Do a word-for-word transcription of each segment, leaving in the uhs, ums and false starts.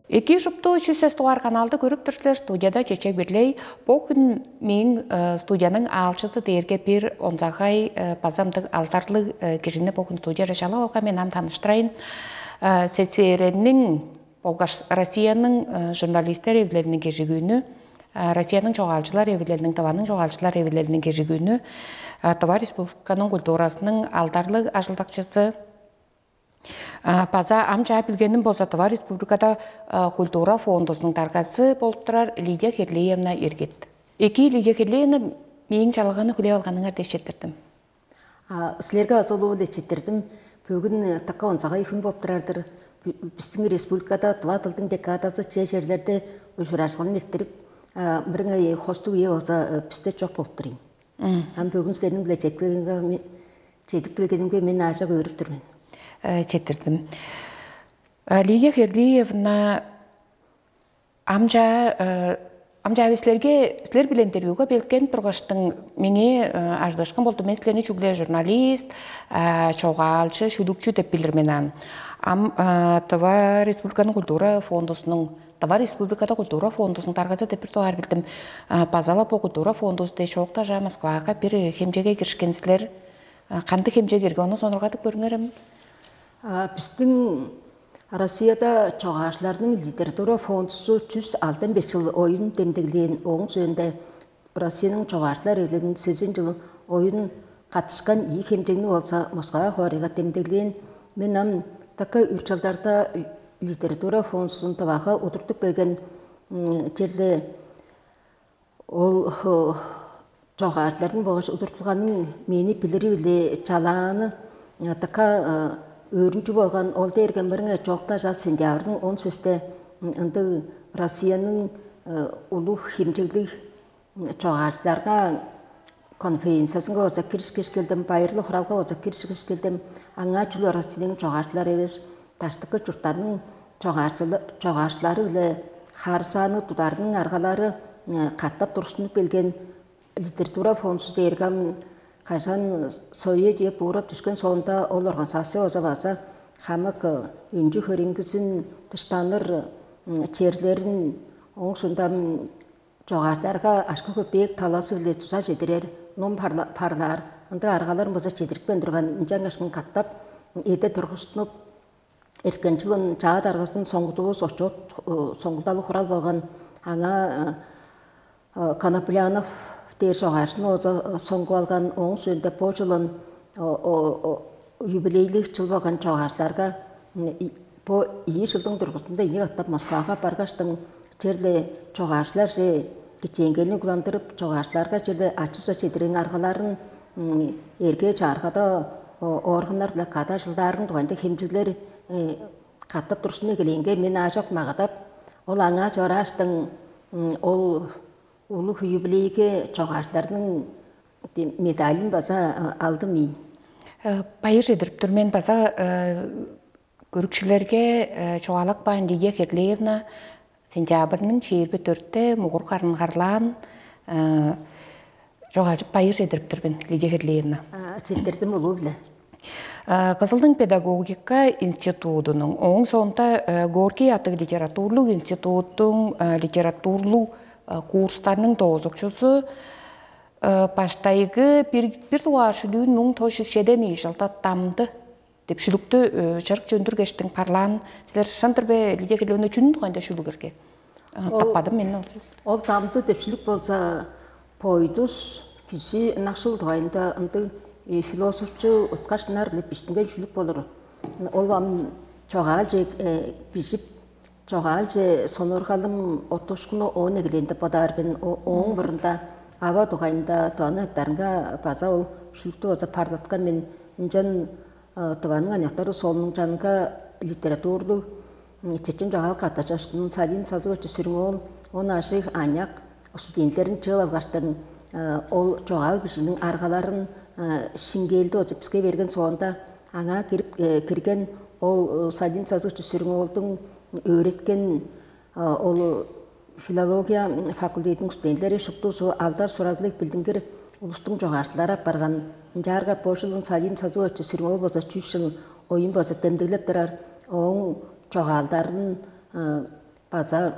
Эки шупту чүс эс дугаар каналды көрүп тур силер, студияда Чечек Бирлей. Бу хүн мээң э, студияның аалчызы дээрге бир онзагай э, базамдык алдарлыг э, кижини бу хүн студияда чалап алган. Мен ам таныштырайын. Э, С С Р Ниң болгаш Россияның э, журналисттер эвилелиниң кежигүүнү, э, Россияның чогаалчылар эвилелиниң, Тываның чогаалчылар эвилелиниң кежигүүнү, э, Тыва Республиканың культурасының алдарлыг ажылдакчысы, а, база ам чаа билгеним болза, Тыва Республикада а, культура фондузунуң даргазы болуп турар Лидия Херлиевна Иргит. Эки, Лидия Херлиевна, мээң чалаганы хүлээп алганыңар дээш четтирдим. А, силерге база улуу-биле четтирдим. Бүгүн э, такка онзагай хүн болуп турар-дыр. Бу- Биздин республикада тыва тылдың декадазы че черлерде ужуражылгын эрттирип, а, бир ыңай хостуг үе болза э, бисте чок болуп турайын. Ам бүгүн силерниң-биле чедип келгенге ме- чедип келгенимге мен аажок өөрүп тур мен. Э, четтирдим. Э, Лидия Херлиевна, амча э, амча силерге, силер биле интервьюга белкен тургаштың меңээ э, ажыдыышкын болду. Мен силерни чүгле журналист, э, чогаалчы, шүлүкчү деп билир мен ан. Ам э, Тыва Республиканың культура фондусунуң Тыва Республикада культура фондусунуң даргазы деп бир дугаар билдим. Э, Базала бу культура фондусу дээш чоокта Москвага бир хемчеге киришкен силер. Э, Кандыг хемчеге кирген, ону сонургадып көрүңерем. А, Биздин Россияда чогаалчыларның литература фондусу чүс алдан беш чыл оюн демдеглээн, ооң сөөнде Россияның чогаалчылар эвилелиниң сезен чыл оюн катышкан ийи хемчегни болза Москва хоорайга демдеглээн. Мен ам дыка үр чылдарда литература фондусун Тывага удуртуп келген м, черле ол хо- чогаалчыларның болгаш удуртулганың мени билири-биле чалааны дыка өөрүнчү болган. Ол дээрге мырыңай чоокта чаа сентябрьдың он сесте ындыг Россияның улуг хемчеглиг чогаалчыларга конференциясынга болза киришкеш келдим, байырлыг хуралга болза киришкеш келдим. Аңаа чүл орас силиң чогаалчылар эвес, даштыкы чурттарның чогаалчылары-биле харысааны тударының аргалары катап турустунуп келген. Литература фондузу дээрге ам кажан Совет үе буурап дүшкен соонда ол организация болза база хамык өнчү хөреңгизин дыштаныр черлерин, ооң соонда чогаалчыларга ашкы-көпеек талазы-биле дуза чедирер, ном парлаар, ындыг аргаларын база чедирипкен турган. Ынчангаштың катап эде тургустунуп, эрткен чылын чаа даргазын соңгудувус отчет соңгулдалыг хурал болган. Аңаа Коноплянов дээр чогаалчыны ооза соңгуп алган. Ооң сөөнде бо чылын юбилейлиг чыл болган чогаалчыларга бо ийи чылдың дургузунда ийи катап Москвага баргаштың, черле чогаалчыларже кичээнгейни угландырып, чогаалчыларга черле ачыза чедириң аргаларын эрге чааргада органнар-биле када чылдаарының дугайында хемчеглер катап турзун эгелээнге мен аажок магадап, ол аңаа чорааштың ол улуг юбилейге чогаалчыларның медалин база алдым ийин. Байыр чедирип тур мен база көрүкчүлерге чугаалап каайн, Лидия Херлеевна сентябрьның чээрби дөртте мугур харын харлаан. Чогаалчып байыр чедирип тур мен, Лидия Херлеевна. Четтирдим улуу-биле. Кызылдың педагогика институтунуң, ооң соонда Горький аттыг литературлуг институттуң литературлуг курстарның доозукчузу, баштайгы бир, бир дугаар шүлүүн муң тос чүс чеден ийи чылда дамды деп шүлүктү чырык чөндүргештиң парлаан. Силер шын-дыр бе, Лидия Херлеевна, чүнүң дугайында шүлүгерге? Таппадым мен ол. Ол дамды деп шүлүк болза, бойдус кижи ынакшыл дугайында ындыг философчу уткаш ынаар билип бистинген шүлүк болур. Ол ам чогаалче бижип, чогаалче сонургалым оттушкуну оон эгелээн деп бодаар мен. Ооң мурнунда ава дугайында туаны ыттарынга база ол шүлүктү база парлаткан мен. Ынчан Тываның аныяктары солунуң чанынга литературлуг чечен чогаал каттыжыышкынын Салим Сазыгович Сүрүң-оол он ажыг аныяк студентилерин чыып алгаштың, ол чогаал бижииниң аргаларын шиңгээлди озуп биске берген соонда, аңаа кирип кирген ол Салим Сазыгович Сүрүң-оолдуң өөреткен ол филология факультединиң студентилери шуптузу алдар сураглыг билдингир улустуң чогаалчылары апарган. Ынчаарга бо чылын Салим Сазыгович Сүрүң-оол база чүс чыл оюн база демдеглеп турар. Ооң чогаалдарын база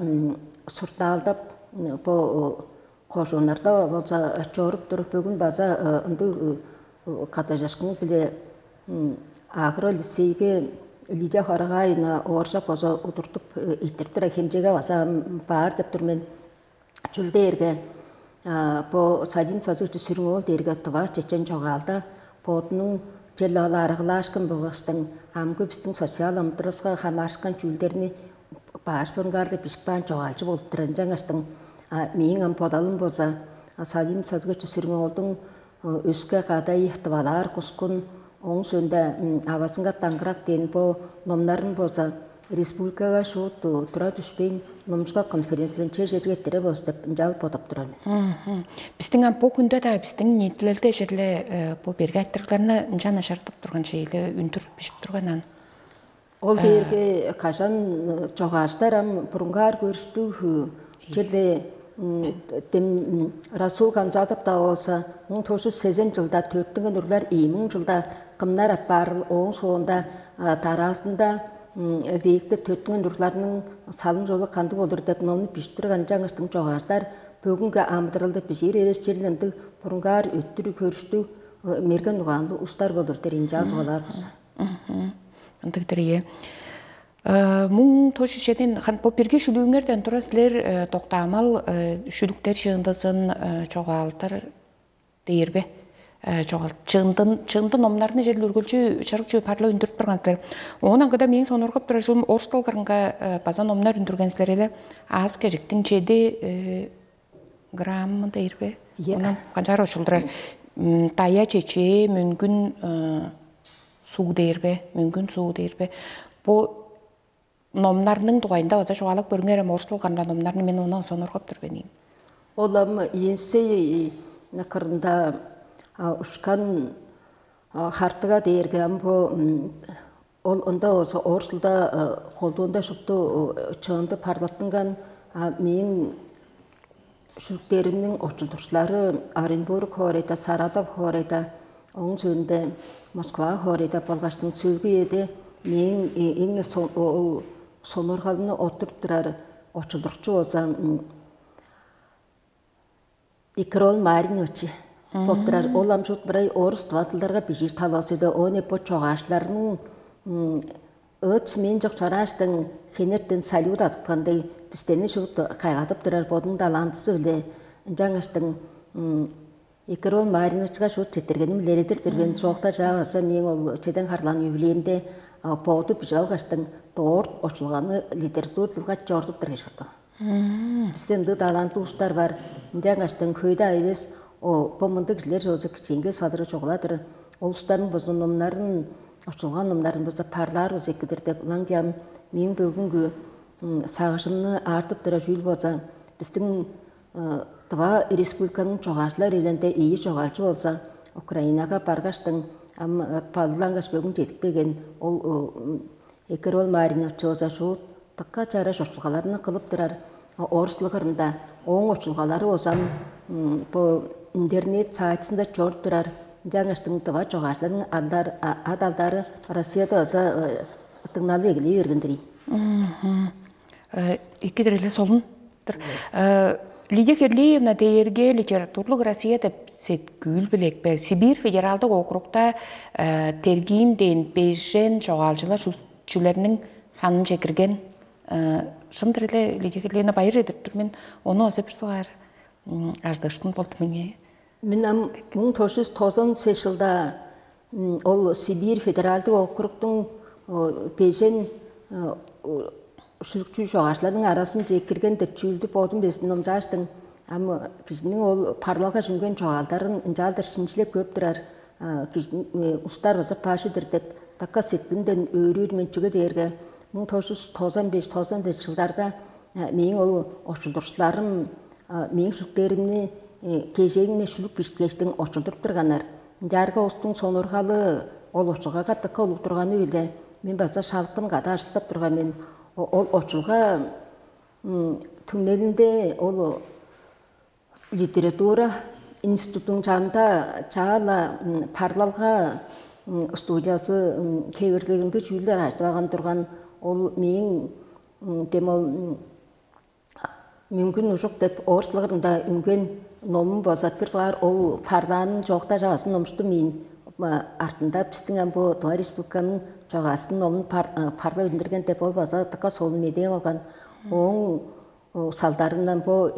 суртаалдап, бо кожууннарда болза чоруп туруп, бүгүн база ындыг кадажашкын-биле агро лицейге Лидия Хорогайна ооржак база удуртуп иттирип тура хемчеге база баар деп тур мен. Чүл дээрге бо Салим Сазыгчы сүрүң ол дээрге тыва чечен чогаалда бодунуң черле ол арыглаашкын болгаштың амгы бистиң социал амыдырыска хамаарышкан чүүлдерни баш бурунгаарлы бижип каан чогаалчы болуп турар. Ынчангаштың мээң ам бодалым болза Салим Сазыгчы сүрүң олдуң өске кадай тывалаар кускун оң сөөнде авазынга даңгырак дээн бо номнарын болза республикага шуут тура түшпейн, номчуга конференцияларынче чедип эрттире болза деп ынчалып бодап турар мен. Биздиң ам бу хүндө-даа биздиң ниитилелде черле бу берге айтырыгларны ынчан ажардып турган шейле үндүр бижип турган ан. Ол дээрге кажан чогааштар ам бурунгаар көрүштүг черле дем Расул Камзатов-даа болза, муң тос жүз сезен жылда төрттүнген урлар ийи муң жылда кымнар аппаарыл ооң соонда дараазында векте төрттүнген урларның салым жолу кандыг болур деп номну бижип турган ынчангыштың чогааштар бөгүнге амыдыралды бижиир эвес черле ындыг бурунгаар өттүр көрүштүг мерген угаанныг устар болур дээр ынчаал тугалаар бис. Ындыг дирие. Муң тожу чеден хан бо бирги шүлүүңерден тура силер доктаамал шүлүктер чыындызын чогаалдар дээр бе? Чогаал чыындын чыынды номнарны жер үргүлчү чырык чүү парлы үндүрүп турган силер. Оон аңгыда мээң сонургап турар жылым орус долгарынга база номнар үндүрген силер эле. Аз кежиктин чеди грамм дээр бе? Иә. Онан канчаар очулдурар? Дая чечээ мөңгүн суу дээр бе? Мөңгүн суу дээр бе? Бу номнарның дугайында база чугаалап көрүңер эм орус кылганда номнарны мен ону сонургап тур бенин. Ол ам Енисей кырында ушкан хартыга дээрге ам бу ол ында болза орус кылда колдуунда шупту чыынды парлаттынган мээң шүлүктеримниң очулдукчулары Оренбург хоорайда, Саратов хоорайда, ооң сөөлүнде Москва хоорайда болгаштың сөөлгү эде мээң эң сонургалымны оттуруп турар очулдукчу болза Икрол Маринович болуп турар. Ол ам шуут мырай орус тывадылдарга бижиир талазы-биле оон эп бо чогаашларның ыт мен чок чорааштың хенертен салют адыпкандай бистени шуут кайгадып турар бодунуң далаандызы-биле ынчангаштың Икрол Мариновичка шуут четтиргеним илередир-дир мен. Чоокта чаа база мээң ол чеден харлаан юбилейимде боду бижип алгаштың дорт очулганы литература дылга чорудуп тургай шорду. Бисте ындыг талантлыг улустар бар. Ынчангаштың хөйдө эвес бо мындыг кижилер чооза кичээнге салыры чугула-дыр. Ол улустарның бузунумнарын очулган номнарын база парлаар болза экидир деп ылаңгыям мээң бөгүнгү сагыжымны аартып тура чүүл болза бистиң Тыва республиканың чогаашлар эвленде ийи чогаарчы болза Украинага баргаштың ам балылаангаш бөгүн чедип келген ол Эгер ол Марина чооза шуут дыка чара чорчулгаларны кылып турар орус кырында ооң очулгалары озам бу интернет сайтысында чоруп турар ынчангаштың тыва чогаачларның адалдары Россияда ыза дыңналып эгелей бергендир ийин. Эки диреле солун. Лидия Херлиевна дээрге литературлуг Россия деп сеткүүл билек бе? Сибирь федералдык округта тергиин дээн бежен чогаалчылар чүлерниң санын чекирген шын диреле Лидия Херлиевна байыр чедирип тур мен. Ону оза бир сугаар ардыышкын болду меңээ. Мен ам муң тос жүз тозан сес жылда ол Сибирь федералдык округтуң бежен шүлүкчү чогаашларның аразынче кирген деп чүүлдү бодум безин номдааштың ам кижиниң ол парлалга жүнген чогаалдарын ынчаалдыр шинчилеп көрүп турар устар база бажы-дыр деп дакка сеткимден өөрүүр мен чүге дээрге муң тос жүз тозан беш тозан беш жылдарда мээң ол очулдурчуларым мээң шүлүктеримни кежээңне шүлүк бишиткештиң очулдуруп турганнар. Ынчаарга улустуң сонургалы ол очулгага дыка улуг турганы-биле мен база шалыппын када ажылдап турган мен. Ол очулга түңнелинде ол литература институтунуң чанында чаала парлалга студиясы хевирлигинде чүүлдер ажыдып алган турган ол мээң дем ол «Мүңгүн ужук» деп орус дылында үнген номун база бир дугаар ол парлаанын чоокта чагазын номуштум ийин. Артында бистиң ам бо Тыва Республиканың чогаастын номун парлап үндүрген деп ол база дыка солун медээ болган. Ооң салдарындан бо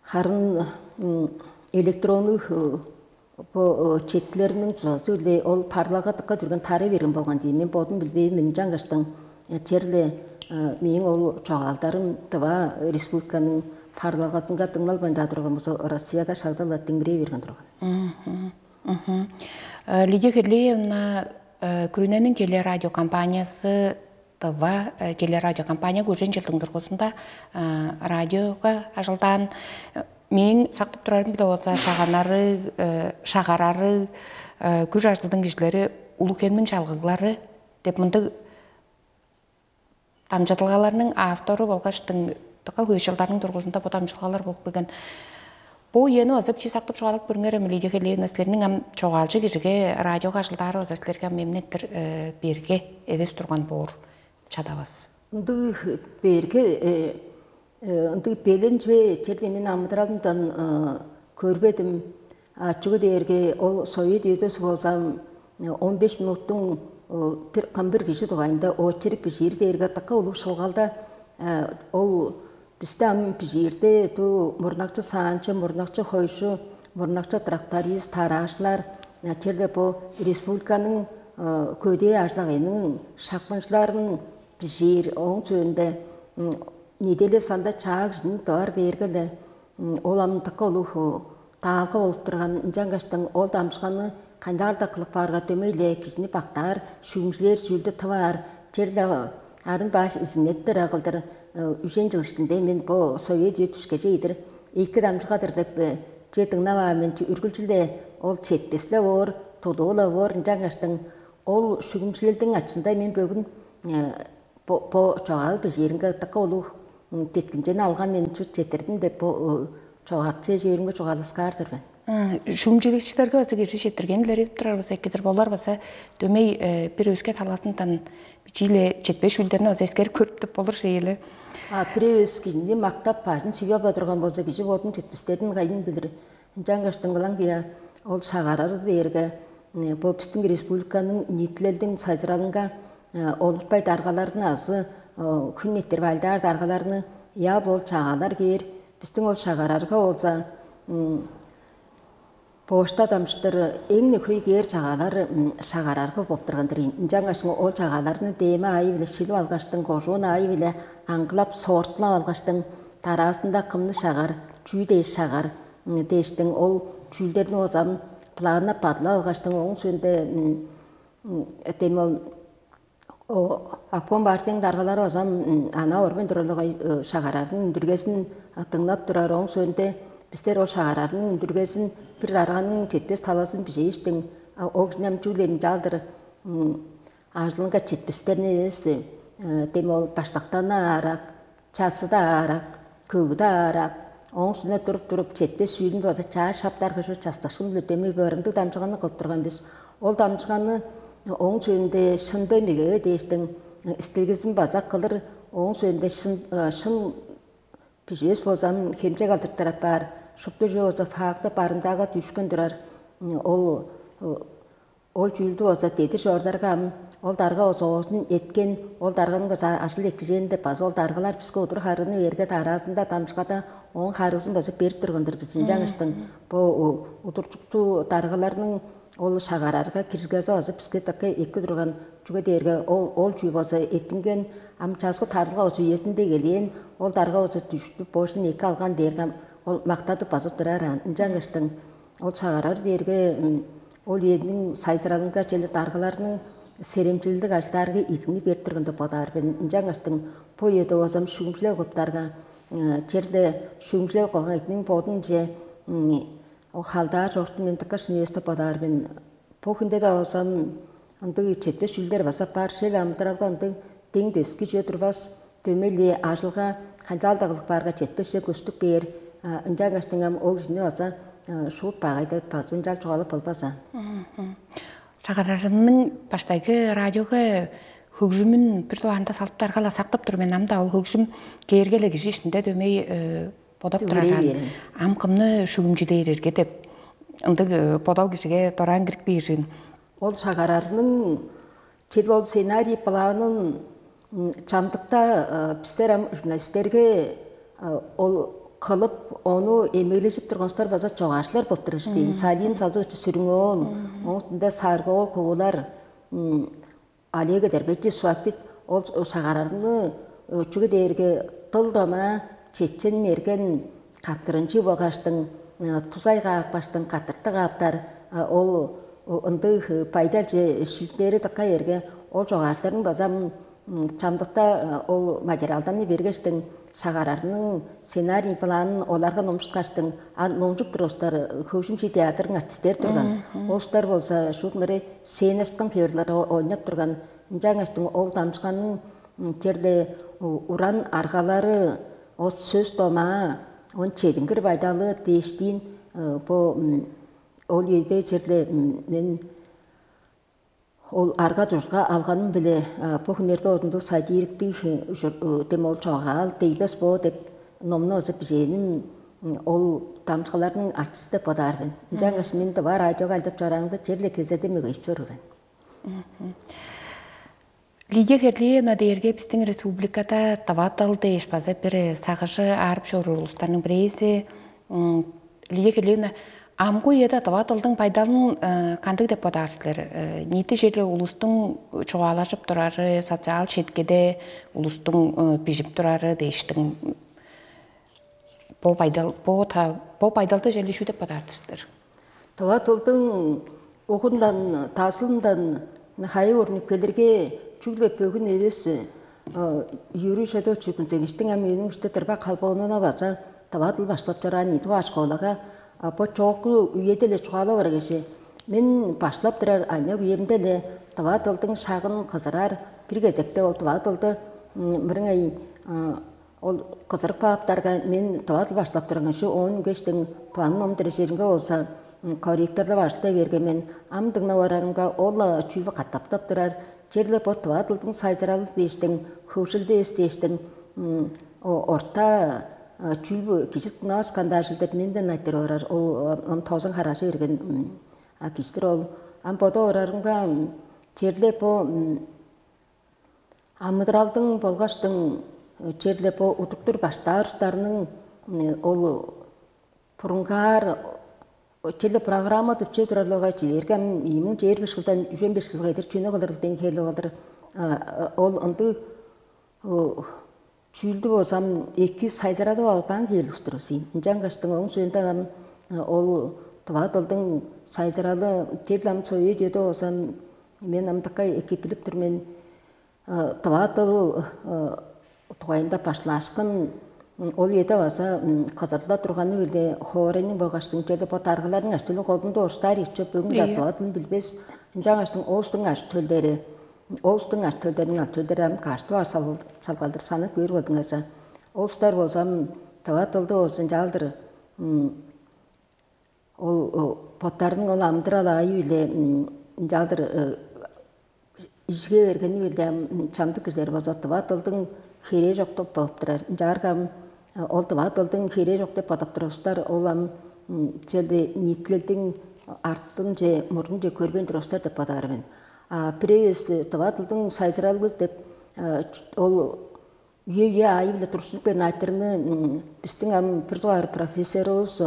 харын электроннуг бо четкилериниң дузазы-биле ол парлага дыка дүрген тарай берген болган дийин. Мен бодум билбейм, ынчангаштың черле мээң ол чогаалдарым Тыва Республиканың парлагазынга дыңналбайн-даа турган болза, Россияга шагда-ла деңгирей берген турган. Лидия Херлеевна, Күрүнениң телерадиокомпаниясы Тыва телерадиокомпания көжен жылдың дургузунда радиога ажылдаан. Мээң сактып турарым биле болза, шаганары, шагарары, күш ажылдың кижилери, улуг хемниң чалгыглары деп мындыг дамчыдылгаларның автору болгаштың дыка хөй жылдарның дургузунда бо дамчыдылгалар болуп келген. Бу үени база бичии сактып чугаалап көрүңер эми, Лидия Хелевна, силерниң ам чогаалчы кижиге радиога ажылдаары база силерге ам эмнеттир берге эвес турган боор чадавас. Ындыг берге, ындыг белен чүве черде мен амыдыралымдан көрбедим. А чүге дээрге ол совет үеде болзам он беш минуттуң бир кым бир кижи дугайында очерк бижиир дээрге дыка улуг шылгалда. Ол бисте ам бижиирде ту мурнакчы саанчы, мурнакчы хойшу, мурнакчы тракторист, тараашылар, черде бо республиканың көдээ ажлагайның шапкынчыларын бижиир. Ооң сөөнде неделя салда чаак жын дывар дээрге-ле ол ам дыка улуг даалга болуп турган. Ынчангаштың ол дамчыганы канчаар-даа кылып каарга, дөмей-ле кижини бактаар, шүүмчүлээр чүүлдү тываар, черле арын баш изиннеттер кылдыр үжен чыл иштинде мен бо совет үе түшкеже идир эки дамчыгадыр деп че дыңнаваан мен. Үргүлчү-ле ол четпес-ле боор, тудуу-ла боор. Ынчангаштың ол шүүмчүлелдиң ачызында мен бөгүн бо чогаал бижииринге дыка улуг деткимчени алган мен, чут четтирдим деп бо чогаакчы чөөрүмге чугааласкаар-дыр мен. Шүүмчүлекчилерге база киржи четтиргенилер эдип турар база экидир болар база дөмей бир өске талазындан бичииле четпеш үүлдерни база эскерип көрүп деп болур шеели. А бир эвес кижини мактап бажын сүйүп ап турган болза, кижи бодун четпестерин кайын билир. Ынчангаш дыңгылаң кыя ол шагарары дээрге бо бистиң республиканың ниитилелдиң сайзыралынга олутпай даргаларны азы хүн неттерип алдаар даргаларны я бол чагаалар кээр. Бистиң ол шагарарга болза почта дамчыдыр эң-не хөй кээр чагаалар шагарарга боп турган-дыр ийин. Ынчангаш ол чагааларны дээме аайы-биле шилип алгаштың, кожуун аайы-биле аңгылап, сорттунап алгаштың, дараазында кымны шагар, чүү дээш шагар дээштиң ол чүүлдерни озам планнап бадылап алгаштың, ооң сөөнде дем ол обком партияның даргалары озам ана орбун туралыгай шагарарның үндүргезин дыңнап турар. Ооң сөөнде бистер ол шагарарның үндүргезин бир дарганың четпес талазын бижээштиң, ол кижинем чүүлем чаалдыр ажылынга четпестерни эвес, дем ол баштактан аарак, чазыда аарак, көгүдө аарак, ооң үстүне туруп-туруп четпес чүүлүн база чаа шаптар кыжы часташкын-биле дөмей бырындыг дамчыганы кылып турган бис. Ол дамчыганы ооң сөөнүнде шынбай мегеве дээштиң истилгизин база кылыр, ооң сөөнүнде шын шын биживес болзам хемчек алдыртыр апаар, шупту чүве болза факты барымдаага дүшкүн турар. Ол Ол чүүлдү база дедир чордарга ам ол дарга база оозун эткен, ол дарганың база ажыл эккижээн деп база ол даргалар биске удур харыыны берге дараазында дамчыгада ооң харыызын база берип турган-дыр бис. Ынчангаштың бо удурчукчу даргаларның ол шагарарга киргези база биске дыка эки турган. Чүге дээрге ол ол чүү база эттинген, ам чазгы тарлыга база үезинде келээн, ол дарга база дүжүттүп боожун эки алган дээрге ам ол мактадып база турар аан. Ынчангаштың ол шагарар дээрге ол үениң сайзыралынга черле даргаларның серемчилдиг ажылдаарга идиңни берип турган деп бодаар мен. Ынчангаштың бо үеде болзам шүүмчүлел кылыптарга, черле шүүмчүлел кылган идиң бодунче ол халдаар чорукту мен дыка шын эвес деп бодаар мен. Бо хүнде-даа болзам ындыг четпес чүүлдер база бар. Шел амыдыралга ындыг дең дески чүве турбас, дөмей-ле ажылга канчаал-даа кылып каарга четпесче көстүп кээр. Ынчангаштың ам ол кижини база шуут багайдап база ынчаал чугаалап болбас аан. Шагарарының баштайгы радиога хөгжүмүн бир дугаарында салып даргала сактап тур мен. Ам-да ол хөгжүм кээрге-ле кижи ишинде дөмей бодап тураран, ам кымны шүгүмчүлээр эрге деп ындыг бодал кижиге дораан кирип бээр. Ол шагарарның чил ол сценарий планын чамдыкта бистер ам журналисттерге ол кылып, ону эмележип турганыстар база чогаашлар болуп турар дейн. Салим сазыгчы сүрүң ол, оңутунда саргы ол куулар, Олег Эдербеевич Суакпит ол шагарарны чүге дээрге дыл дома чечен мерген каттырынчы болгаштың, тузай каапкаштың каттыртты кааптар, ол ындыг байдалче шилдери дыка берге, ол чогаашларын база чамдыкта ол материалдарны бергештиң шагарарның сценарий планын оларга номчуткаштың, а номчуп турустар хөгжүмчү театрдың артисттери турган. Олустар болза шут мыре сценашкын хевирлер ойнап турган. Ынчангаш ол дамчыганның черле уран аргалары, ол сөс домаа, он чедингир байдалы дээштиин бо ол үеде черле мен ол арга дужга алганым биле бу хүннерде одунду садириктиг дем ол чогаал дейбес бо деп номну ызып бижээним ол дамчыларның ачысы деп бодаар мен. Ынчангаш мен дыва радиога алдап чораамга черле кезеде мөгейип чоруур мен. Лидия Херлиевна дээрге биздин республикада дывадыл дээш база бир сагыжы аарып чоруур улустарның бирээзи. Лидия Херлиевна, амгы үеде дывадылдың байдалын кандыг деп бодаар силер? Ниити черле улустуң чугаалажып турары, социал четкеде улустуң бижип турары дээштиң бо байдал бо бо байдалды черле чүү деп бодаар силер? Дыва тылдың угундан, дазылындан хайы көрнүп келирге чүгле бөгүн эвес, Юрий Шедович Күнзегештиң ам өөнүң ишти дырба калбоонуна база дыва тыл баштап чораан ийи дугаар школага бо чоокку үеде-ле чугаалап ыргыжы. Мен баштап турар аныяк үемде-ле дыва тылдың шагын кызырар, бир кезекте ол дыва тылды мырыңай ол кызырып кааптарга, мен дыва тыл баштап турган кижи оон үнгештиң планым омдур эжеринге болза, корректорлап ажылдай берген мен. Ам дыңнап орарымга ол чүүлү катаптап турар. Черле бо дыва тылдың сайзыралы дээштиң, хөгжүлдү эс дээштиң, орта чүүлү кижи дыңнавас кандажыл деп менден айтыр орар. Ол ам тозун харажы берген кижидир ол. Ам бода орарымга черле бо амыдыралдың болгаштың черле бо удуктур баштаар устарның ол бурунгаар черле программа тыпчы турарлыгай чилерге ам ийимиң чээр беш кылдан үжен беш кылга эдер чүнү кылыр ден херли кылыр. Ол ындыг чүүлдү болзам эки сайзырадып албаан херли устур син. Ынчангаштың оң сөөнде ам ол дыва дылдың сайзыралы черле ам союй деди болзам мен ам дыка эки билип тур мен. Тыва дыл дугайында башлаашкын ол үеде база кызырыла турганы биле хоорайның болгаштың чеде бо даргаларның аштылы колдунда орустаар ирче бүгүн да тыва дылын билбес. Ынчангаштың оостуң аш төлдери оостуң аш төлдерин ал төлдери ам каштып ар салгалдыр санап көөр болдуңарза, оостар болзам тыва дылды болзун чаалдыр ол боттарының ол амыдырал аайы-биле ынчаалдыр ижиге бергени-биле чамдык кижилер болза дыва дылдың херээ чок деп болуп турар. Ынчаарга ол дыва дылдың херээ чок деп бодап турар улустар ол ам чөлдө ниитилелдиң артынче мурнунче көрбейн турар улустар деп бодаар мен. А бирээвис дыва дылдың сайзыралы деп ол үе-үе аайы-биле турсунуп келген айтырыны бистиң ам бир дугаар профессорувус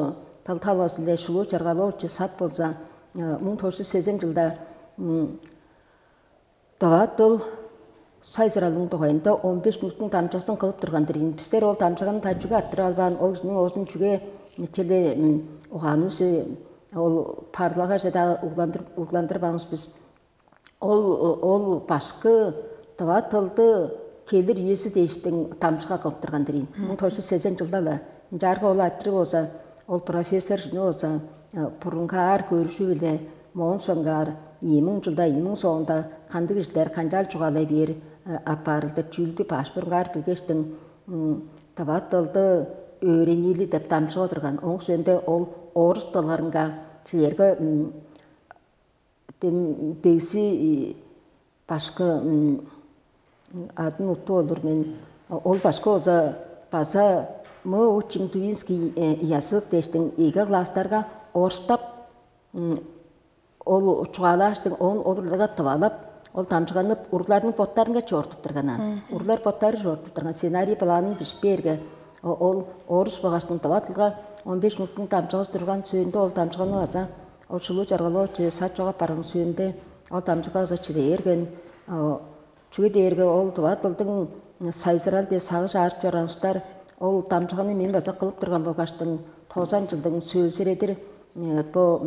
Талталбас-биле Шулуу Чаргалович Сат болза муң тос жүз сезен жылда дываат дыл сайзыралының дугайында он беш мүнүттүң дамчасын кылып турган-дыр ийин. Бистер ол дамчаганын тайып чүге арттырып албаан, ол кижиниң оозун чүге черле угаанывыс ол парлагаже-даа угландырбаанывыс бис. Ол ол башкы дыва тылды келир үези дээштиң дамчыга кылып турган-дыр ийин. Муң тос жүз сезен чылда-ла ынчаарга ол айтырыг болза, ол профессор чүнү болза, бурунгаар көрүшү-биле моон соңгаар ийи муң чылда ийи муң соонда кандыг кижилер канчаал чугаалай бээр аппаарыл деп чүүлдү баш бурунгаар билгештиң, дыва дылды өөрениили деп дамчыга турган. Оң сөөнде ол орус дылгарынга силерге дем бегзи башкы Адын уттуп олур мен. Ол башка болза база мы учим тувинский язык дээштиң ийиге класстарга орустап ол чугаалааштың оон ол урларга тывалап, ол дамчыганып урларның боттарынга чоортуптурганан. Урлар боттары чоортуптурган сценарий планын бижип бээрге, ол орус багаштың дывадылга он беш минуттуң дамчыгасы турган сөөнде ол дамчыганы база ол шулуу чаргалоочу сат чогап барган сөөнде ол дамчыга база чиде берген. Чүге дээрге ол дывадылдың сайзырал дээр сагыш аарып чораан устар ол дамчыганы мен база кылып турган болгаштың тозан жылдың сөөлсүредир бо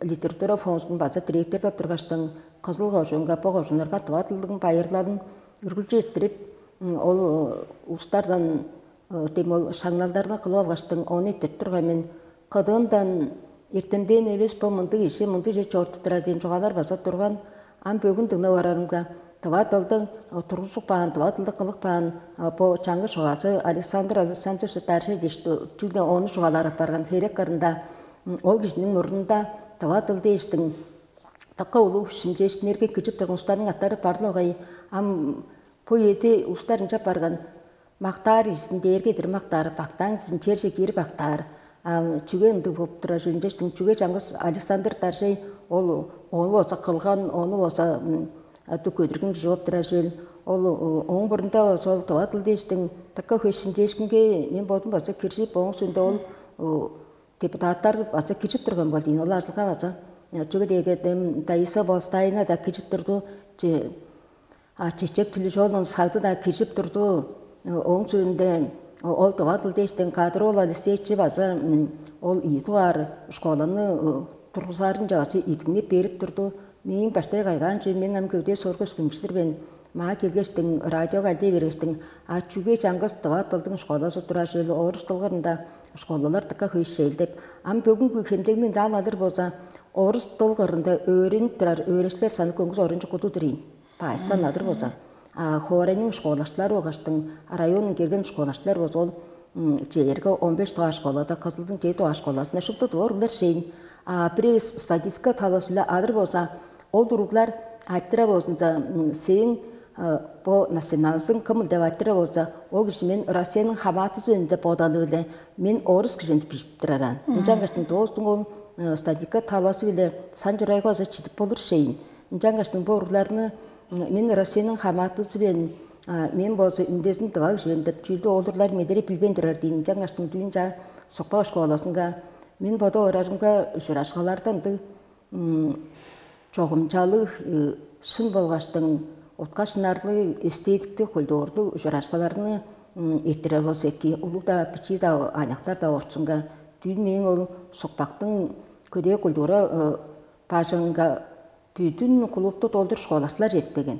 литература фондун база директорлап тургаштың кызыл кожуунга бо кожууннарга дывадылдың байырлалын үргүлчү эрттирип, ол улустардан дем ол шаңналдарны кылып алгаштың ону эрттирип турган мен. Кыдыындан эртемдээн эвес бо мындыг иши мындыг же чоортуп турар дээн чугаалар база турган. Ам бөгүн дыңнап орарымга дыва дылдың тургузуп каан, дыва дылды кылып каан бо чаңгыс чугаазы Александр Александрович Даржай дээш чүгле ону чугаалаар апарган херек кырында ол кижиниң мурнунда дыва дыл дээштиң дыка улуг шимчээшкиннерге киржип турган улустарның аттары бар-ла огай. Ам бо эди улустар ынчап барган. Мактаар кижизин дээрге эдир мактаар, бактаан кижизин черже киир бактаар. Чүге ындыг болуп турар чүвел ынчаштың чүге чаңгыс Александр Даржай ол ону болза кылган, ону болза ындыг көдүрген кижи болуп турар чүвел. Ол ооң мурнунда болза ол дыва дыл дээштиң дыка хөшүмдээшкинге мен бодум база киржип, ооң соонда ол депутаттар база киржип турган бол дейн, ол ажылга база. Чүге дээрге дем Таиса Болстайна да киржип турду. А чечек түлүш оолун сагды-даа киржип турду. Ооң сөөлүнде ол дывадыл дээштен кадыр ол Алексеевич база ол ийи дугаар школаны тургузаарынче база идиңнеп берип турду. Мээң баштай кайгаан чүвем мен ам көвдээ соргу өскүмчүдүр мен. Маа келгештиң радиога алдей бергештиң, а чүге чаңгыс дывадылдың школазы турар чүвел орус дылгырында школалар дыка хөйшээл деп. Ам бөгүнгү хемдегни ынчаан алыр болза, орус дылгырында өөренип турар өөрешлер саны көңгүс орунчу куду-дур ийин. Баай санадыр болза, хоорайның школаштылар болгаштың, районнуң келген школаштылар болза ол черге он беш дугаар школада, кызылдың жети дугаар школасында шупту дворлар шейн. А бир статистика талазы-биле алыр болза, ол уруглар айтыра болзунза, сээң бо националызың кымыл деп айтыра болза, ол кижи мен Россияның хамаатызы мен деп бодалы-биле мен орус кижи деп бижип тураран. Ынчангаш доостуң ол статистика талазы-биле сан чурайга база чидип болур шейн. Ынчангаштың бо уругларны мен Россияның хамаатызы мен мен болза үндезин дываг чүвен деп чүүлдү олурлар медереп билбейн турар дейн. Ынчангаштың дүүн чаа сокпак школазынга мен бода орарымга ужурашкалардан ындыг чогумчалыг шын болгаштың утка шынарлыг эстетиктиг культурлуг ужурашкаларны эрттирер болза эки улуг-даа бичии-даа аныяктар-даа орчунга дүүн мээң ол сокпактың көдээ культура бажыңга бүдүн клубту долдур школаштылар чедип келген.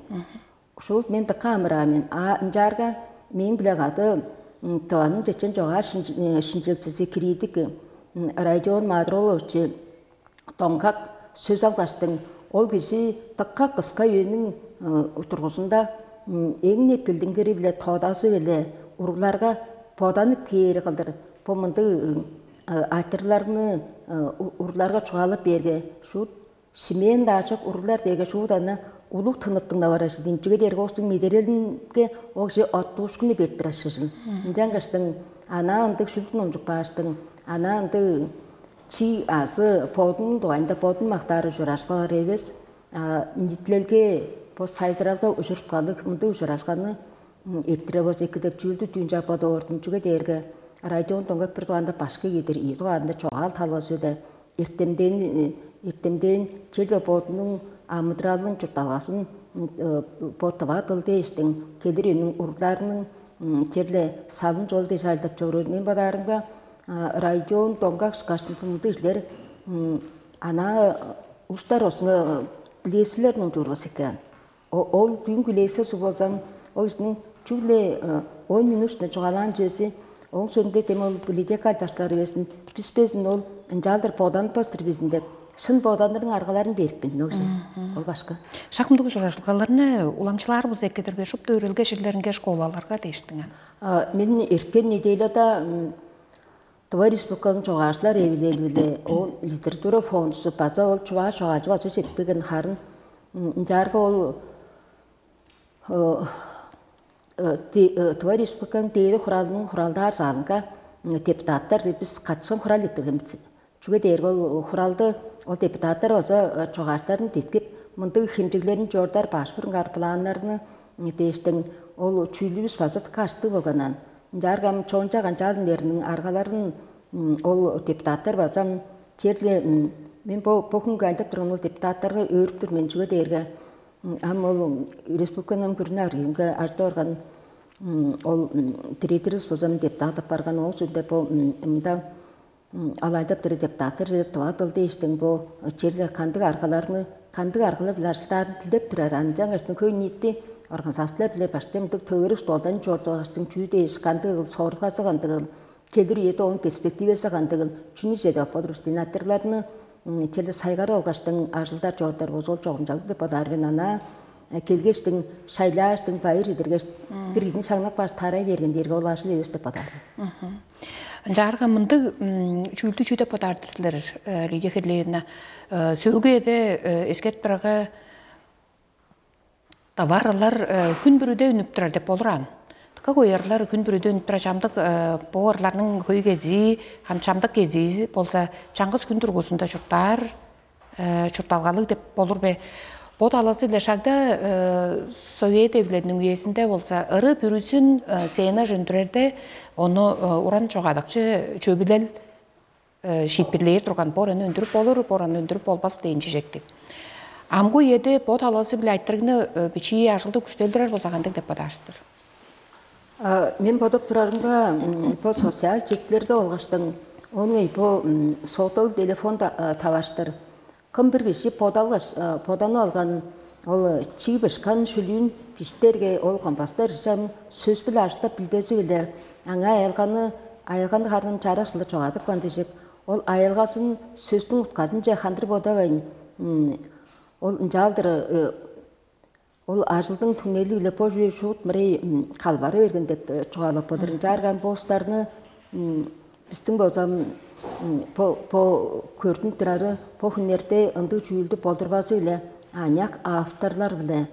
Ушул мен дыка амыраан мен. А ынчаарга мээң биле кады тываның чечен чогаа шинчиликчиси критик Родион Мадролович доңгак сөс алгаштың, ол кижи дыка кыска үениң тургузунда эң-не билдингири-биле тодазы-биле уругларга боданып кээри кылдыр бо мындыг айтырларны уругларга чугаалап бээрге шуут Шимээн-даа чок уруглар дээрге шуут ана улуг тыныптың-на баражы дийин. Чүге дээрге оостуң медерелинге огже оттуушкунну берип турар шыжын. Ынчангаштың анаа ындыг шүлүк номчуп кааштың, анаа ындыг чий азы бодунуң дугайында бодун мактаары ужуражып калар эвес, а ниитилелге бо сайзыралга ужурутканныг мындыг ужуражганы эрттире болза эки деп чүүлдү дүүн чаа бодоордум. Чүге дээрге Родион Доңгак бир дугаанда башкы киидир, ийи дугаанда чогаал талгазы-биле эртемден эртемден черле бодунуң амыдыралын чуртталгазын бо тыва дыл дээштиң келир үнүң уругларының черле салым чол дээш ажылдап чоруур. Мен бодаарымга Родион Доңгак ышкаш мындыг кижилер анаа улустар осуңа билээсилер номчуур болза экен. Ол бүгүн хүлээсе суг болзам, ол кижиниң чүгле он минут ишинде чугаалаан чүвези, ооң соонда дем ол библиотека даштылар эвезин, бис безин ол ынчаалдыр боданып базыр бизин деп, шын боданырың аргаларын бериппин ол кижи. Ол башка. Шак мындыг ужуражылгаларны уламчылаар буза эккедирбе шупту өөрелге черлеринге школаларга дээштиң. Мен эрткен неделяда Тыва Республиканың чогаалчылар эвилели-биле ол литература фондусу база ол чугаа чогаалчы база четпеген харын ынчаарга ол Тыва республиканың дээди хуралының хуралдаар залынга депутаттар бис катышкан хурал эрттирген бис. Чүге дээрге ол хуралды, ол депутаттар база чогаарларын деткип, мындыг хемчеглерин чордар баш бурунгаар планнарны дээштиң ол чүүлүвүс база каштыг болганан. Ынчаарга чонча канчаалдын бериниң аргаларын ол депутаттар база черле мен бо бүгүнкү айдап турган ол депутаттарга өөрүп тур мен. Чүге дээрге ам ол республиканың күрүнү арыымга ажыда орган ол директорубус база депутат апарган ол сүрде бо мында алайдап тур депутаттар тыва дылды иштиң бо черле кандыг аргаларны кандыг аргалар биле ажылдаарын билдеп турар аны жаңаштың хөй ниитти организациялар биле баштай мындыг төгөрү столдан чордугачтың чүү дээш кандыг сорулгазы кандыгын келир үеде оның перспективасы кандыгын чүнү чеде аппадыр устинатырларны черле сайгары алгаштың ажылдар чордар болза ол чогумчалыг деп бодаар мен ана келгештиң шайлааштың байыр идиргеш бир кижини шаңнап кааш тарай берген дээрге ол ажыл эвес деп бодаар мен. Ынчаарга мындыг чүүлдү чүү деп бодаар силер, Лидия Херлеевна? Сөөгү эде эскертип турарга, товарлар хүн бүрүдө үнүп турар деп болур аан. Как оярлар хүн бүрүдө үнүп турар чамдык бо ырларның хөй кезии, хан чамдык кезии болза чаңгыс хүн тургузунда чурттаар чуртталгалыг деп болур бе? Бо талазы-биле шагда Совет Эвилелиниң үезинде болза ыры бүрүзүн сцена жөндүрерде ону уран чогадыкчы чөбүлел шиитпирлээр турган, бо ыраны өндүрүп болур, бо ыраны өндүрүп болбас дээн чижектиг. Амгы үеде бо талазы-биле айтырыгны бичии ажылды күштелдирер болза кандыг деп бодаар силер? Мен бодуп турарымга бо социал четкилерде болгаштың ону бо сотал телефон таваштыр. Кым бир кижи бодалгаш боданып алган ол чиги бышкан шүлүүн биштерге ол компостар ижем сөс-биле ажыктап билбези-биле аңаа аялганы аялганы харным чараш ылдыр чогадыпкан дижик. Ол аялгасын сөстүң утказынче хандыр бодавайн ол ынчаалдыр ол ажылдың түңнели-биле бо чүве шуут мырай калбары берген деп чугаалап болур. Ынчаарга ам бо улустарны бистиң болза бо көрдүнүп турары бо хүннерде ындыг чүүлдү болдурбазы-биле аныяк авторлар-биле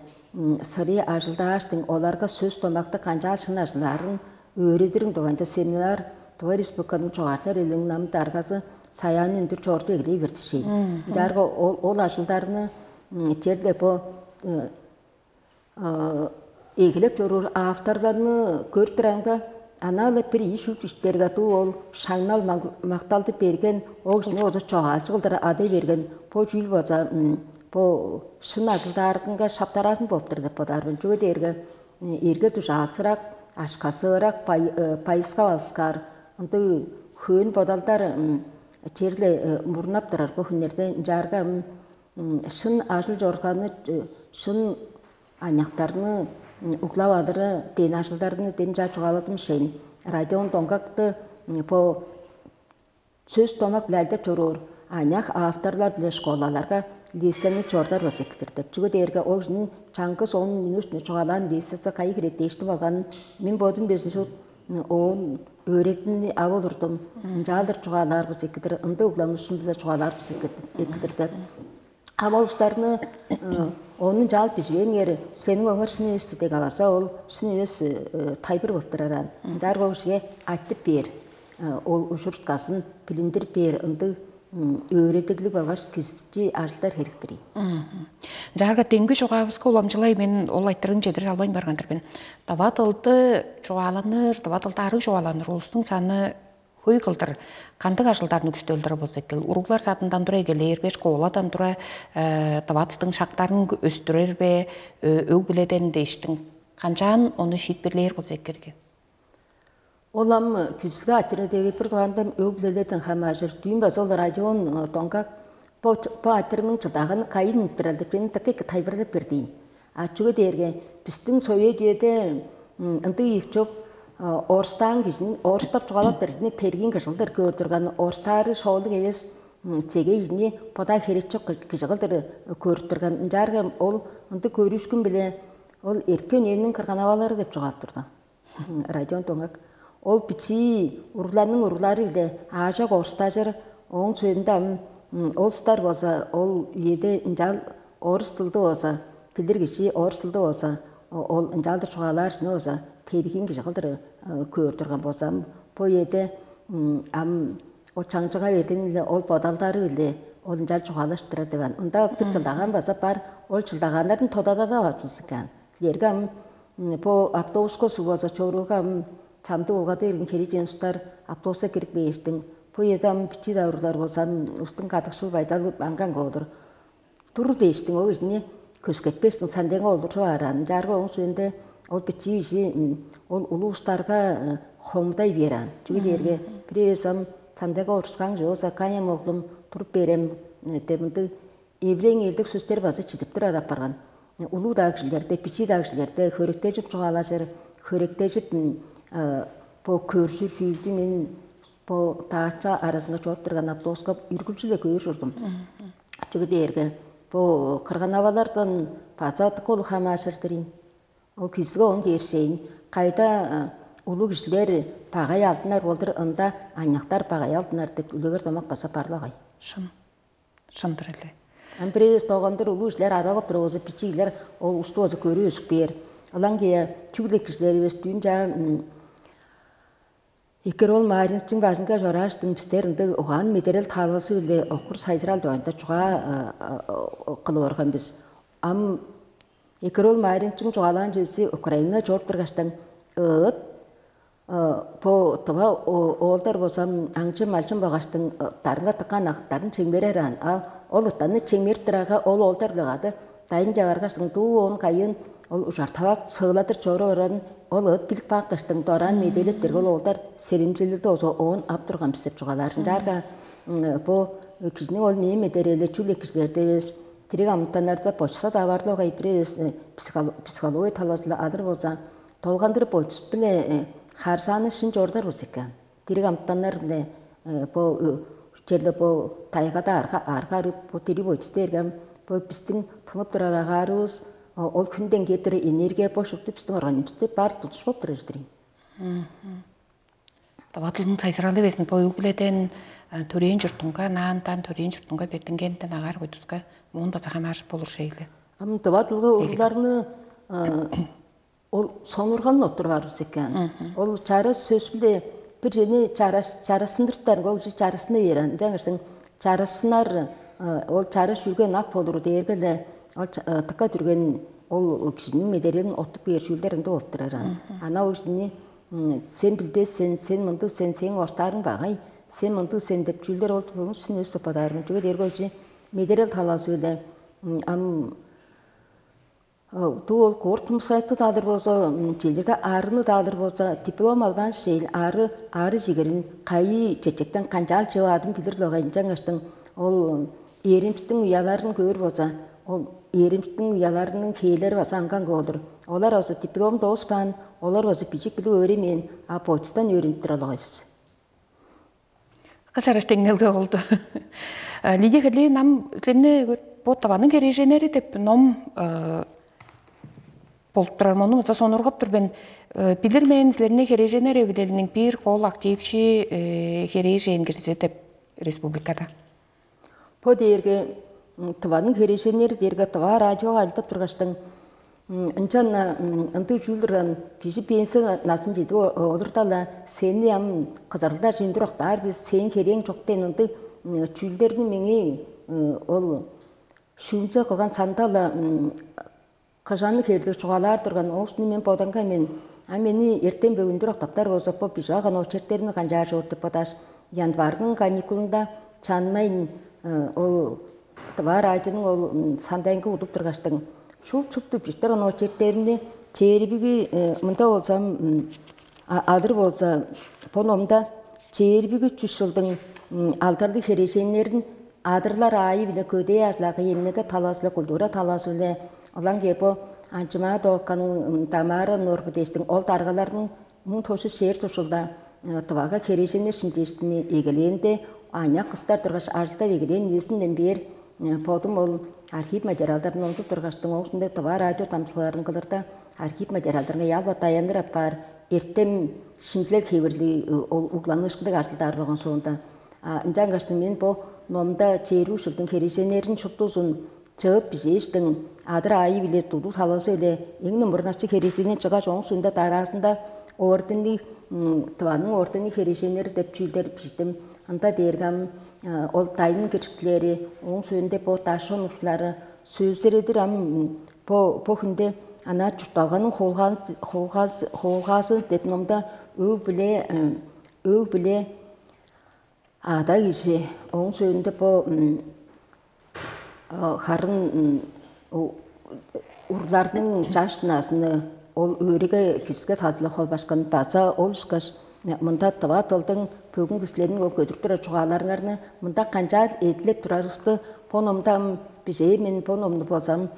сырый ажылдааштың оларга сөс домакты канчаар шын ажылдаарын өөредириң дугайында семинар Тыва Республиканың чогаарчылар элиниң намы даргазы Саяны үндүр чорду эгелей бердишээн. Ынчаарга ол ажылдарны черле бо эгелеп чоруур авторларны көрүп турарымга, анаа-ла бир ийи шүлүк иштерге дуу ол шаңнал макталды берген, ол кижини болза чогаалчы кылдыр адай берген бо чүүл болза бо шын ажылдаарынга шаптараазын болуптур деп бодаар мен. Чүге дээрге эрге дужаалсырак, ашкасыырак, байыска балыскаар ындыг хөөн бодалдар черле мурнап турар бо хүннерде ынчаарга шын ажыл чорганы шын аныяктарны углап алыры дээн ажылдарын дем чаа чугааладым шейн. Родион Донгакты бо сөс домак биле алдап чоруур аныяк авторлар биле школаларга лицейни чордар болза экидир деп. Чүге дээрге ол кижиниң чаңгыс он минут чугаалаан лицейси кайы хире дээштип алганын мен бодум безин шут оон өөредимни ап олурдум. Ынчаалдыр чугаалаар болза экидир, ындыг угланышым биле чугаалаар болза экидир деп. Ам ол улустарны ону чаал биживээңер, силерниң өңөр шын эвес дег аваза ол шын эвес тайбыр болуп тураран. Ынчаар ол кижиге айтып бээр, ол ужурутказын билиндирип бээр ындыг өөредиглиг болгаш кисчи ажылдар херектир ийин. Ынчаарга демги чугаавыска уламчылай мен ол айтырыын чедир албайн барган-дыр мен. Дава дылды чугааланыр, дава дылды арыг чугааланыр улустуң саны хөй кылдыр кандыг ажылдарны күштөлдүрер болза экил? Уруглар садындан тура эгелээр беш школадан тура дава дылдың шактарын өстүрер бе, өг биледен дээштиң канчаан ону шиитпирлээр болза экерге? Ол ам кижизилге айтырыдеги бир дугаарында өг биледен хамаажыр дүүн база ол район доңгак бо айтырының чыдагын кайын турар деп мен тыка эки тайбырлап бердиин. А чүге дээрге бистиң совет үеде ындыг ийик чоп орустаан кижини орустап чугаалаптар кижини тергиин кыжылдыр көөр турган орустаары шоолуг эвес чеге кижини бода херечок кыжыгылдыр көрүп турган. Ынчаарга ол ындыг көрүүшкүн биле ол эрткен үениң кырганавалары деп чугаалап турду. Родион Доңак. Ол бичии уругларның уруглары биле аажок орустажыр ооң сөөлүнде ам ол устар болза ол үеде ынчаал орус тылды болза билир кижи орус тылды болза Ол ынчалдыр чугаалаар чүнү болза, тедигин кижи кылдыр көөр турган болзам, бо үеде ам ол чаңчыга берген-биле, ол бодалдары-биле ол ынчалдыр чугаалашып турар деп ан. Ында бир чылдагаан база бар, ол чылдагааннарын тодададавапсызыкаан. Силерге ам бо автобуска суг болза, чорууга ам чамдык улгады берген херээжен устар автобуска кирип бээштиң. Бо үеде ам бичии давырлар болза, ам устуң кадыкшыл байдалы аңган кылдыр. Тур дээштиң, ол кижини көскетпестиң, сандега олуржуп аараан. Чаарга ооң сөөнде ол бичии кижи ол улуустарга хомудай бээр аан. Чүге дээрге бир эвес ам сандега олурскаң же, ол закаям оглум туруп берем деп, мындыг эвилең элдик сөстер база чидип турар апарган. Улуу-даа кижилерде, бичии-даа кижилерде хөректежип чугаалажыр, хөректежип бо көрзүр чүүлдү мен бо даача аразынга чоруп турган автобуска үргүлчү-ле көөр чордум. Чүге дээрге бо кырган-авалардан база дыка улуг хамаашыр-дыр ийин. Ол кижизиге оон кээршейн, кайда улуг кижилер багай алдынар болдур, ында аныяктар багай алдынар деп үлегер домак база бар-ла гай. Шын. Шын-дыр эле. Ам бир эвес догандыр улуг кижилер арагып туруп болза, бичиилер ол усту болза көрүп өзүп кээр. Ылаңгыя чүгле кижилер эвес, дүүн чаа Экер ол Маринчиң бажынга чорааштың, бистер ындыг угаан медерел талазы-биле окур сайзырал дугайында чугаа кылып орган бис. Ам Экер ол Маринчиң чугаалаан чүвези Украинага чоруп тургаштың ыыт бо тыва оолдар болза аңчы-малчын болгаштың ыттарынга тыккан акыттарын чемгерер аан. А ол ыттарны чемгерип турарга, ол оолдар-биле кады дайынче баргаштың, дуу оон кайыын ол ужартавак сыыладыр чоруп орарын ол ыт билип каапкаштың, дораан медээлеттерге ол оолдар селимчилелди озу оон ап турган бис деп чугаалаар. Ынчаарга бо кижиниң ол мээң медерээле чүгле кижилерде эвес, дириг амытаннарда почса-даа бар-ла огай, бир эвес психология талазы-ла алыр болза, долгандыр бойдус-биле харсааны шын чорудар болза экен. Дириг амытаннар-биле бо черле бо тайгада арга арга арып, бо дириг бойдус дээрге бо бистиң тынып турар агаарывыс, ол хүнден кээп турар энергия, бо шупту бистиң организмибизде бар тудуш болуп турар чүдүр ийин. Тыва дылдың сайзыралы безин бо өг-бүледен төрээн чуртунга, наандан төрээн чуртунга бердингенден агаар бойдуска муун база хамааржып болур шейле. Ам тыва дылга урууларны ол сонурган оттуруп аар экен. Ол чарыс сөс-биле бир чүвени чарас чарасындырыптар, ол кижи чарасына бээр. Ынчангаштың чарасынар, ол чарыс чүүлге ынак болуру дээрге-ле ол тыка дүрген ол кижиниң медерелин оттуп кээр чүүлдер ында болуп турар. Ана ол кижини сен билбес сен, сен мындыг сен, сен ортаарың багай, сен мындыг сен деп чүүлдер ол бүгүн сүн өс туппадаарым. Чүге дээрге ол кижи медерел талазы-биле ам Дуу ол курт мусаятты даалыр болза, чилдирге аарыны даалыр болза, диплом албаан шейл ары ары чигерин кайы чечектен канчаал чыып аадын билир логайынчангыштың ол ээримстиң уяларын көөр болза, ол ээримстиң уяларының хээлери база аңган кылып олур. Олар база диплом дооспаан, олар база бижик билип өөремээн, а бойтустан өөренип тура логайбыз. Кыс араш деңнелге болду. Лидия Херлиевна, ам силерни бо Тываның херээженнери деп ном болуп турар. Мону мыза сонургап тур мен. Билир мен силерни херээженнер эвилелиниң бир кол активчи херээжен кирзе деп республикада. Бо дээрге Тываның херээженнери дээрге Тыва радиога ажылдап тургаштың, ынчан ындыг чүүлдүр ан кижи пенсия назын чедип олурда-ла, сени ам кызарылдажы үндүр октаар бис, сээң херээң чок дээн ындыг чүүлдерни меңээ ол шүүмче кылган санда-ла кыжаны хевирлиг чугаалаар турган оостуну мен бодангай мен. А мени эртен бөгүндүр октаптар болза, бо бижип алган очередтеримни канчаар чоор деп бодааш, январның каникулунда чанмайн ол Тыва радионуң ол сандайынга удуп тургаштың, шул чупту бижип турган очередтеримни чээрбиги мында болзам алыр болза, бо номда чээрбиги чүс чылдың алдарлыг херээженнерин адырлар аайы-биле көдээ ажылага эмнеге талазы-биле, культура талазы-биле ылаң кээ бо Анчымаа Доокканың, Тамара Норбу дээштиң ол даргаларның муң тос чүс чээрби тус чылда Тывага херээженнер шимчээшкини эгелээнде аныяк кыстар тургаш ажылдап эгелээн үезинден бээр бодум ол архив материалдарын номдуп тургаштың, оозунда Тыва радио дамчыларын кылырда архив материалдарынга ялба даяныр апаар эртем шимчилел хевирлиг ол угланыышкындыг ажылдаар болгон соонда. Ынчангаш мен бо номда чээрби ушулдуң херээженнерин шуптузун чыып бижээштиң, адыр аайы-биле, тудуг талазы-биле эң номурнакчы херээженин чыгаш, ооң соонда дараазында орденниг, тываның орденниг херээженнери деп чүүлдер биштим. Ында дээрге ам ол дайын киржикчилери, ооң соонда бо даш онукчулары сөзүредир ам бо бо хүнде ана чуртталганың хоолгаазы деп номда өг биле өг биле ада кижи, ооң соонда бо харын урларның чаш назыны ол өөреге киске тадылыг холбашкан база ол ышкаш мында дыва дылдың бөгүн кижилерниң ол көдүрүп турар чугааларыңарны мында канчаар эдилеп турарывысты бо номдам бижээ мен бо номну болзам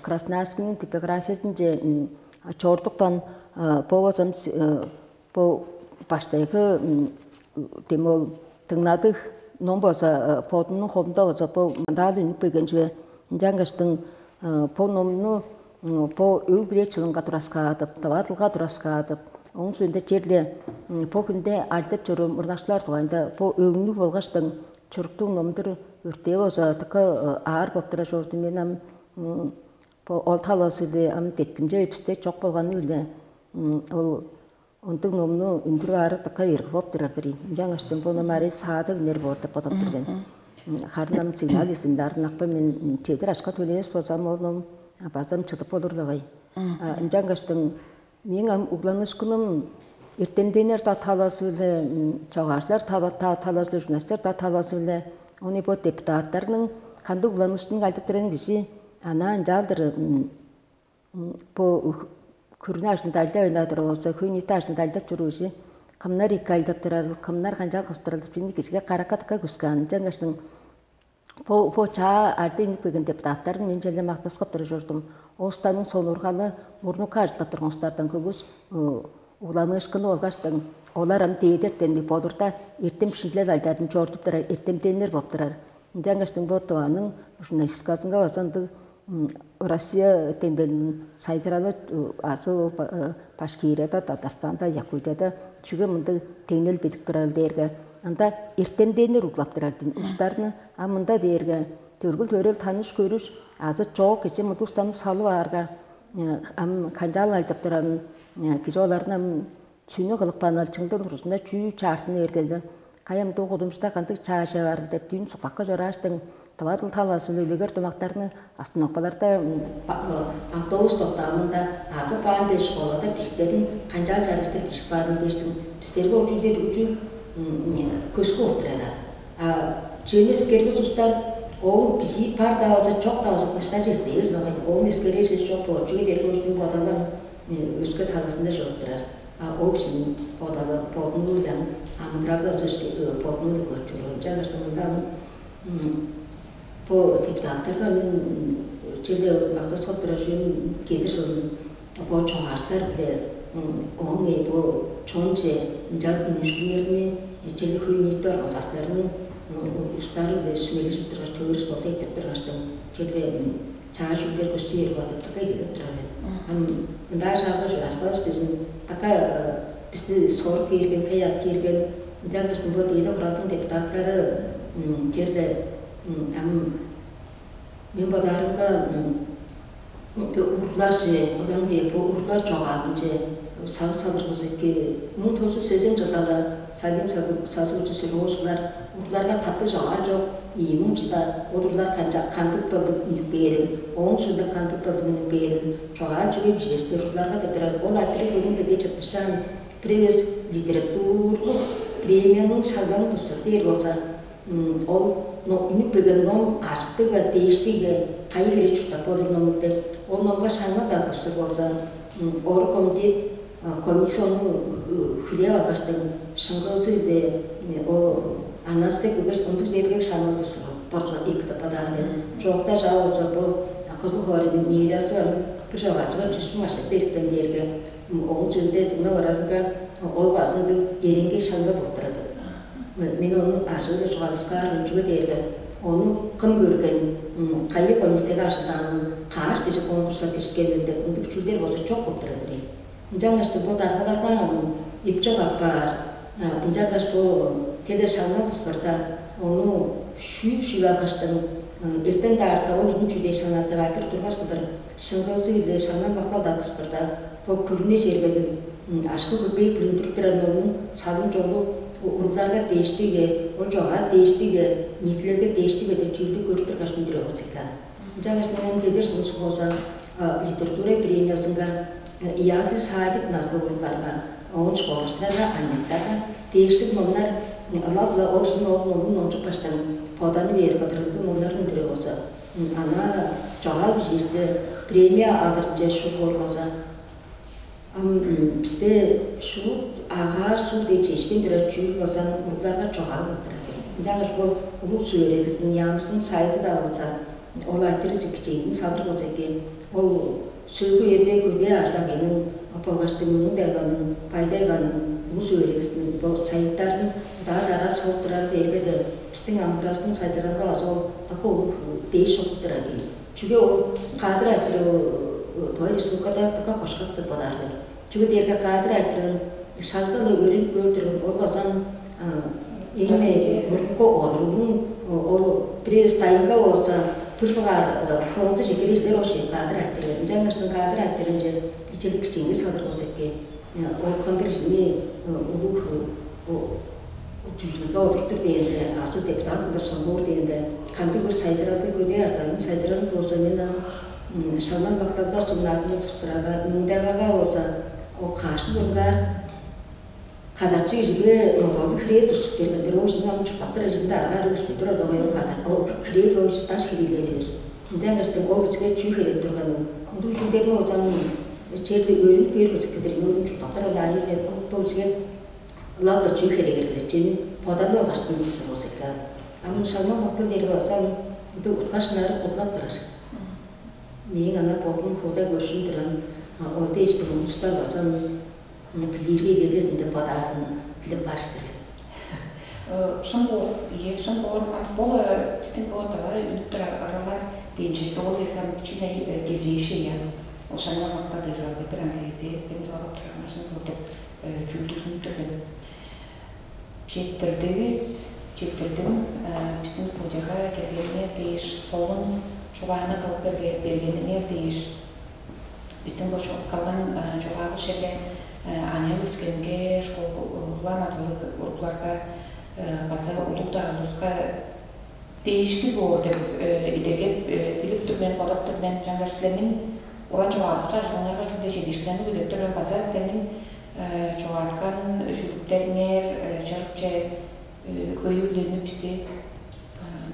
Красноярскийниң типографиясынче чорудупкан бо болзам бо баштайгы дем ол дыңнадыг ном болза бодумнуң холумда болза бо мындаал үнүп келген чүве. Ынчангаштың бо номну бо өг-бүле чылынга тураскаадып, дывадылга тураскаадып, оң сүрүнде черле бо хүнде алдып чоруур мурнакчылар дугайында бо өңнүг болгаштың чуруктуг номдур өртээ болза тыка аар боп тура чорду. Мен ам бо ол талазы-биле ам деткимче бисте чок болганы-биле ол Ондуг номну үндүр баары дыка берги боп турар-дыр ийин. Ынчангаштың бо номарый саада үнер боор деп бодап тур мен. Харын ам сигнал изимде ардынакпа мен чедир ашка төлевес болзам ол ном базам чыдып болур-лагай. Ынчангаштың мээң ам угланыышкыным эртемденнер да талазы-биле, чогаалчылар талазы-биле, журналисттер да талазы-биле, ону бо депутаттарның кандыг угланыышкынын кайдып турарын кижи ана ынчаалдыр Бо күрүнү ажылдалча айлаадыр болза, хөй ниити ажылдалчап чоруур кижи кымнар эки айлап турарыл, кымнар канчаал кылып турарыл деп чүнү кижиге каракка дыка күскаан. Ынчангаш бо бо чаа альда инип келген депутаттарын мен черле мактаскып тура чордум. Останың сонургалы мурнука ажылдап турган устардан көбүс уланыышкыны болгаштың олар ам дээдертенди болурда эртем шинчилел айларын чорудуп турар эртемденнер болуп турар. Ынчангаштың бо тываның журналистикасынга база ындыг Россия тенденин сайзыралы азы Башкирияда, Татарстанда, Якутияда чүге мындыг теңнел бедик турар дээрге анда эртемденнер углап турар дейн устарны а мында дээрге төргүл төрел таныш көрүш азы чоок кече мындыг устаны салып аарга ам канчаал айтып турарын кижи оларны ам Чүнү кылып каан ал чыңдыр урузунда чүү чаартын эргелди. Каямдуу кудумчута кандыг чаажа барыл деп дүүн сукпакка чорааштың, дывадыл талазын үлегер думактарны остановкаларда автобус токтаамында азы баан беш школада биштерин канчаал чарыштыр бижип каарын дээштиң бистерге ол чүүлдер үчү көскү болуп турар. А чүнү эскербес устар ол бижиип бар-даа болза чок-даа болза кылыштар четпээр, ол эскерер сөс чок боор. Чүге дээрге устун бодалам өске талазында чоруп турар. А ол кижиниң бодалы бодунуң-биле амыдыралды азы өске бодунуң-биле көрүп чоруур. Ынчангаш мында бо депутаттарга мен черле мактас кылып турар чүвем келир жылын бо чоңаартылар-биле оон бо чонче ынчалдыр үнүшкүннерни черле хөй ниити организацияларның улустары-биле сүмележип тургаш, төрүс болду эттип тургаштың черле Чаа чүүлдер көстү эр бардыктыгай дедип турар мен. Ам мындаа шаага ужуражылавыс безин така бисти сорук киирген, хей ат киирген, ынчангаш бо дээди куралдың депутаттары черле ам мен бодаарымга урларже, ылаңгыя бо урлар чогаалынче сагыш салырбыз эки. Муң тозу сезен жылдала Сагим сазыгчы сүрүп ужурлар, урларга таптыг чогаал чок, ийи муң чылда ол урлар кандык дылдыг үнүп бээрин, ооң суунда кандык дылдыг үнүп бээрин, чогаал чүге бижээстер урларга деп турар. Ол айтырыг бүгүн кеде чыппышаан бир эвес литературлуг премияның шаңналын тустур дээр болза, ол үнүп келген ном ажыктыг бе, дээштиг бе, кайы хире чурттап болур номул деп, ол номга шаңнал дагдыржыр болза, ору комитет комиссия ону хүлээп алгаштың шыңгыызы-биле ол анас деп үгеш ындыг дээрге шаңнал тустур болза эки деп бодаар мен. Чоокта чаа болза бу кызыл хоорайдың мэриясы бир чогаалчыга чүс муң ашап берипкен дээрге ооң чүнде дыңнап орарымга ол базы ындыг эреңге шаңнал болуп турар. Мен ону ажыы-биле чугаалыскаар мен, чүге дээрге ону кым көрген, кайы комиссияга ажылдаанын, каш кижи конкурска киришкенил деп ындыг чүүлдер болза чок болуп турар-дыр ийин. Ынчангаш бо даргаларга ипчок аппаар, ынчангаш бо теле шаңнал тыспарда ону шүүп-шүүп алгаштың Эртен-даа арта ол ужун чүве шаңнадып айтыр турбас кылдыр, шыңгыызы-биле шаңнал-мактал даттыспырда, бо күрүне чергелиг, ашкы-күрбей билиндирип турар номнуң салым-чолу уругларга дээштиге, ол чогаар дээштиге, ниитилелге дээштиге деп чүүлдү көрүп тургаш үндүрүп алзыка. Ынчангаш мен кедер сунуш болза, литература премиясынга ыяазы садик назылыг уругларга, оон школачыларга, аныяктарга дээштиг номнар ылап-ла ол шын ол номун номчуп каштан боданы бээр кылдырындыг номнарын үндүрүп алза, ана чогаал бижиирде премия алырынче шур болбаза, ам бисте шуут агаар суу дег чешпейн турар чүүл болза, уругларга чогаал болуп турар. Ынчангаш бо улуг сүберегизин ямызын сайгы-даа болза, ол айтырыжы кичээни салыр болза экен, ол сөөлгү эде көдээ ажылдагыйның болгаштың мөңүн дайганың, бай дайганың улус өөрегизиниң бо сайыттарын удаа-дараа соруп турар дээрге-де, бистиң амыдыралдың сайзыралга база ол дыка улуг дээш чогуп турар дейн. Чүге ол кадыр айтыры Тыва Республикада дыка кошкак деп бодаар мен. Чүге дээрге кадыр айтырын шагда-ла өөренип көөр турган, ол база эми мурнуку одуругун ол бирээс дайынга болза, түр дугаар фронту чекирежилер ол шей кадыр айтыры. Ынчангаш кадыр айтырынче ичелик кичээнгей салыр болза экен. Ол кандыр ими улуг чүзүлгеге одуруптур дээнде, азы депутат кылдыр соңгуур дээнде, кандыг бир сайдыралды көбей артарын сайдыран болза, мен ам шаңнан бакталдар сумнаадын туттурага, муңдагага болза, ол каашты бурунгаар кадарчы кижиге моторду хирээ тусуп бергендер, ол ам чурттактыр эжимде аргаар өспү турар болгай ол кадар, ол хирээ ол даш хирийлер эвес. Ынчангаш ол кичиге чүү херек турганын, ындыг чүүлдерин болза, черде өөрүнүп бээр болза кедер өөрүн чурттактыр алаайы ол кичиге Ылап-ла чүү херегерлер, чүнү бодап алгаштың улузу болза экен. Ам шаңнал бактал дери база ындыг уткаш нары курлап турар. Мээң ана бодум хууда көрүшүм турам, ол дээштиң улустар база билиирге бербезин деп бодаарын дилеп бар-дыр. Шын боор, ие, шын боор, ам бул биздин бо давай үнүп турар ырылар бенчилди ол эргем чүней кезээши я. Ол шаңнал бактал дери база бир аңгы кезээ сен туалап турарына шын боор деп чүүлдүзүнүп турган. Четтирдивис, четтирдим. Биздин студияга келгениңер дээш, солун чугааны кылып бергениңер дээш, биздин бо калган чугаавыс шеге аныяк өскенге, школуга назылыг уругларга база улуг-даа улуска дээшти боор деп идегеп билип тур мен, бодап тур мен. Чаңгаш силерниң уран чугаалыкчы ажылыңарга чүгле чедиишкиннерни күзеп тур мен, база силерниң чугааткан шүлүктериңер чырыкче хөйүрленип бисти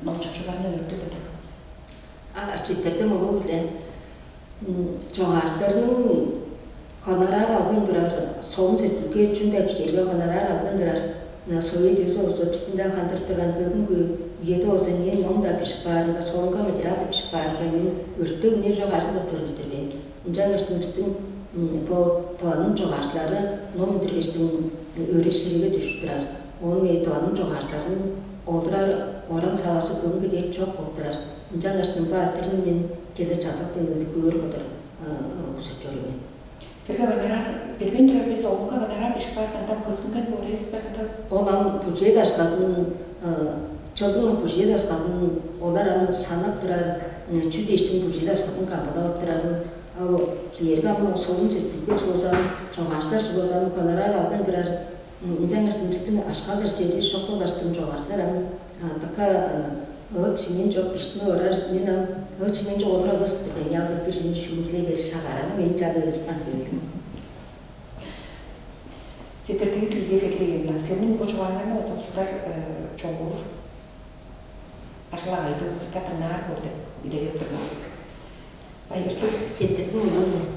номчукчуларны өөртүп тур. А читирдим улуу биле чогаартарның гонорар албайн турар, соон сеткилге чүн деп бижээрге гонорар албайн турар. Мына совет үези болза бистиң-даа хандырып турган бөгүнгү үеде болза мен ном-даа бижип баарымга, соонга материал-даа бижип баарымга мен өртек үнер чок ажыл кылып турар-дыр мен. Ынчангаш бистиң бо тываның чогаашчылары ном үндүргештиң өрү шириге дүшүп турар. Оон тываның чогаашчыларын олурар оран савазы бөгүнге дээр чок болуп турар. Ынчангаш бо аттырын мен чеде чазак деңнелди көөр кылдыр күзеп чоруур мен. Дирге гонорар бербейн турар бис, оонга гонорар бижип каарга, ындан көрдүнген боор эвес бе ында? Ол ам бюджет акшазын, чылдың бюджет акшазын олар ам санап турар, чүү дээштиң бюджет акшазын камгалап турарын, ал килерге ам солун сеткилге сугузан, чогаштар сугузан гонорар албайн турар. Ынчангаш бистиң акшалар чери шок болгаштың чогаштар ам дыка ыт шимин чок бишти орар, мен ам ыт шимин чок олур албас деп мен ялдыр бир шимин шүүрлей бери шагараны мени чада өрүп кан келдим. Четирдигис Лидия Ферлиевна, силерниң бу чугааңарны база улустар чогуур, ажыл-агайдыг улустар дыңнаар боор деп идегеп турган. Байыртыг. Четирдиг улам.